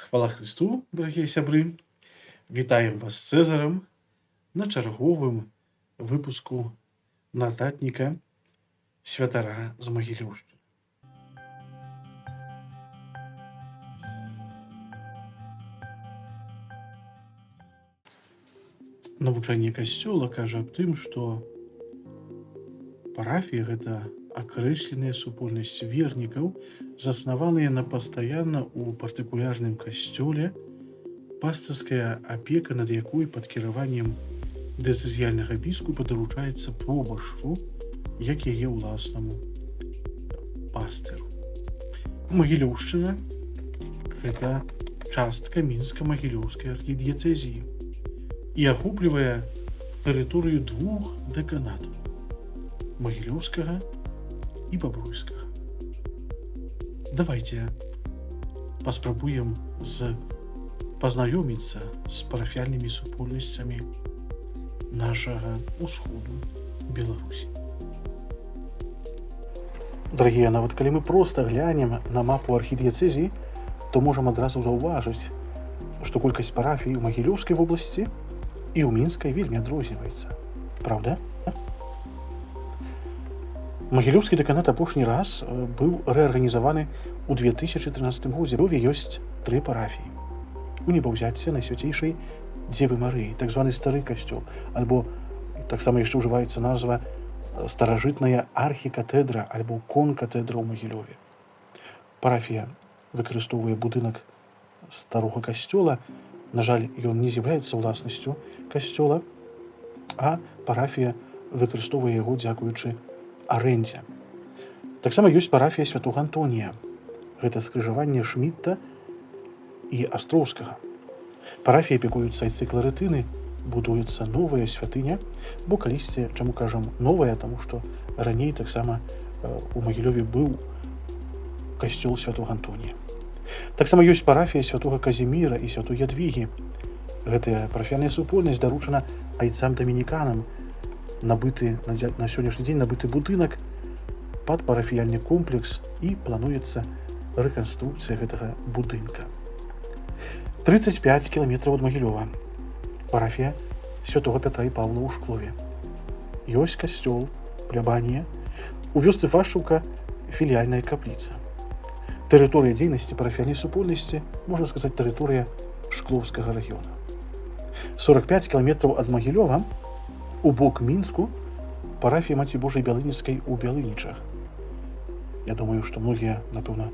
Хвала Хрысту, дарагія сябры! Вітаем вас з Цэзарам на чарговым выпуску нататніка святара з Магілёўшчыны. Навучанне касцёла кажа аб тым, што парафія гэта акрэсленая супольнасць вернікаў, заснаваныя на пастаянна ў партыкулярным касцёле, пастырская апека над якой пад кіраваннем дыяцэзіяльнага біскупа даручаецца пробашчу, як яе ўласнаму пастыру. Магілёўшчына гэта частка мінска-магілёўскай архідыяцэзіі і ахоплівае тэрыторыю двух дэканатаў: магілёўскага і бабруйскага. Давайте паспрабуем з пазнаёміцца з парафіяльнымі супольнасцямі нашага ўсходу Беларусі. Дарагія, нават калі мы проста глянем на мапу архідыяцэзіі, то можам адразу заўважыць, што колькасць парафій у Магілёўскай вобласці і ў мінскай вельмі адрозніваецца. Праўда? Магілёўскі дэканат апошні раз быў рэарганізаваны ў 2013 годзе. Рове ёсць тры парафіі. У небаўзяцце Найсвяцейшай Дзевы Марыі, так званы стары касцёл, альбо таксама яшчэ ўжываецца назва старажытная архікатэдра альбо конкатэдра ў Магілёве. Парафія выкарыстоўвае будынак старога касцёла. На жаль, ён не з'яўляецца ўласнасцю касцёла, а парафія выкарыстоўвае яго дзякуючы арэндзе. Таксама ёсць парафія святого Антонія. Гэта скрыжаванне Шмітта і Астроўскага. Парафіяй апекуюцца айцы кларэтыны, будуецца новая святыня, бо калісьці, чаму кажам новая, таму што раней таксама у Магілёве быў касцёл святого Антонія. Таксама ёсць парафія святого Казіміра і святой Ядвігі. Гэтая парафіяльная супольнасць даручана айцам дамініканам, набыты на сённяшні дзень набыты будынак пад парафіяльны комплекс і плануецца рэканструкцыя гэтага будынка. 35 кіламетраў ад Магілёва. Парафія святого Пятра і Паўла ў Шклове. Ёсць касцёл, плябанія. У вёсцы Фашчаўка філіяльная капліца. Тэрыторыя дзейнасці парафіяльнай супольнасці, можна сказаць, тэрыторыя Шклоўскага рэгіёна. 45 кіламетраў ад Магілёва у бок Мінску парафія Маці Божай Бялыніцкай у Бялынічах. Я думаю, што многія, напэўна,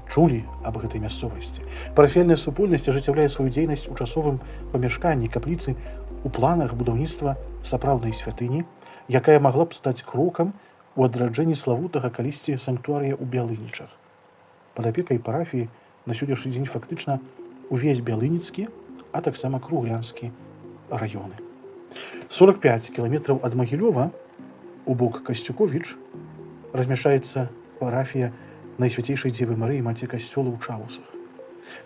чулі аб гэтай мясцовасці. Парафіяльная супольнасць ажыццяўляе сваю дзейнасць у часовым памяшканні капліцы у планах будаўніцтва сапраўднай святыні, якая магла б стаць крокам у адраджэнні славутага калісьці санктуарыя ў Бялынічах. Пад апекай парафіі на сённяшні дзень фактычна увесь Бялыніцкі, а таксама Круглянскі раёны. 45 кіламетраў ад Магілёва у бок Касцюковіч размяшчаецца парафія Найсвяцейшай Дзевы Марыі Маці касцёла ў Чаусах.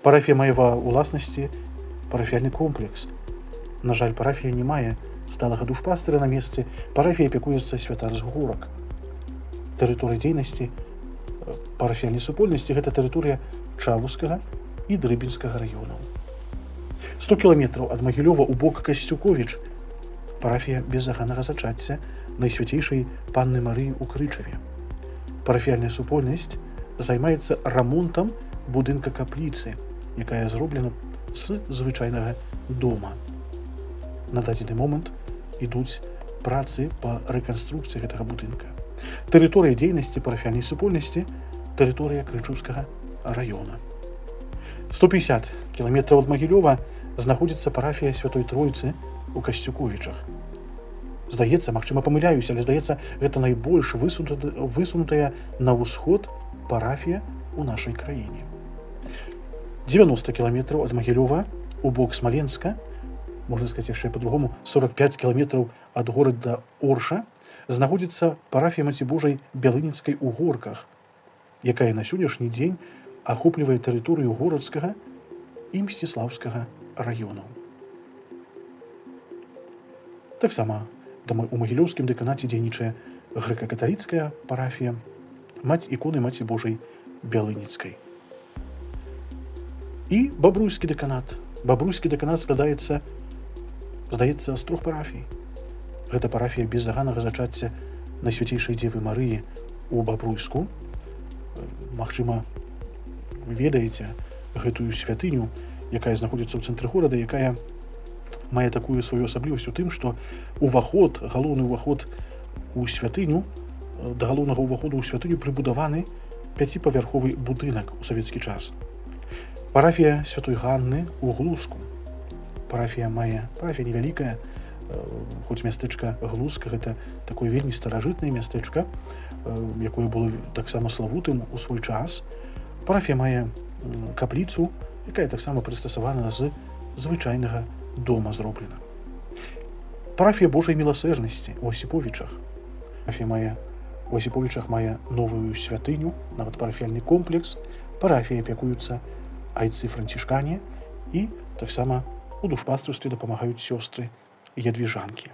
Парафія мае ва ўласнасці парафіяльны комплекс. На жаль, парафія не мае сталага душпастыра на месцы, парафія апекуецца святар з Горак. Тэрыторыя дзейнасці парафіяльнай супольнасці гэта тэрыторыя Чавускага і Дрыбінскага раёнаў. 100 кіламетраў ад Магілёва ў бок Касцюковіч парафія беззаганнага зачацця Найсвяцейшай Панны Марыі ў Крычаве. Парафіяльная супольнасць займаецца рамонтам будынка капліцы, якая зроблена з звычайнага дома. На дадзены момант ідуць працы па рэканструкцыі гэтага будынка. Тэрыторыя дзейнасці парафіяльнай супольнасці тэрыторыя Крычаўскага раёна. 150 кіламетраў ад Магілёва знаходзіцца парафія Святой Тройцы у Касцюковічах. Здаецца, магчыма, памыляюся, але здаецца, гэта найбольш высунутая на ўсход парафія ў нашай краіне. 90 кіламетраў ад Магілёва у бок Смаленска, можна сказаць яшчэ па-другому, 45 кіламетраў ад горада Орша, знаходзіцца парафія Маці Божай Бялыніцкай у Горках, якая на сённяшні дзень ахоплівае тэрыторыю горадскага і мсціслаўскага раёнаў. Таксама у Магілёўскім дэканаце дзейнічае грэка-каталіцкая парафія Маць іконы Маці Божай Бялыніцкай. І Бабруйскі дэканат. Бабруйскі дэканат складаецца, здаецца, з трох парафій. Гэта парафія Беззаганнага зачацця Найсвяцейшай Дзевы Марыі у Бабруйску. Магчыма, вы ведаеце гэтую святыню, якая знаходзіцца ў цэнтры горада, якая мае такую сваю асаблівасць у тым, што уваход, галоўны ўваход у святыню, да галоўнага ўваходу ў святыню прыбудаваны пяціпавярховы будынак у савецкі час. Парафія святой Ганны ў Глуску. Парафія невялікая, хоць мястэчка Глуск гэта такое вельмі старажытнае мястэчка, якое было таксама славутым у свой час. Парафія мае капліцу, якая таксама прыстасавана з звычайнага дома зроблена. Парафія Божай міласэрнасці у Асіповічах. Парафія мае у Асіповічах мае новую святыню, нават парафіяльны комплекс. Парафіяй апякуюцца айцы францішкане, і таксама у душпастырстве дапамагаюць сёстры ядвіжанкі.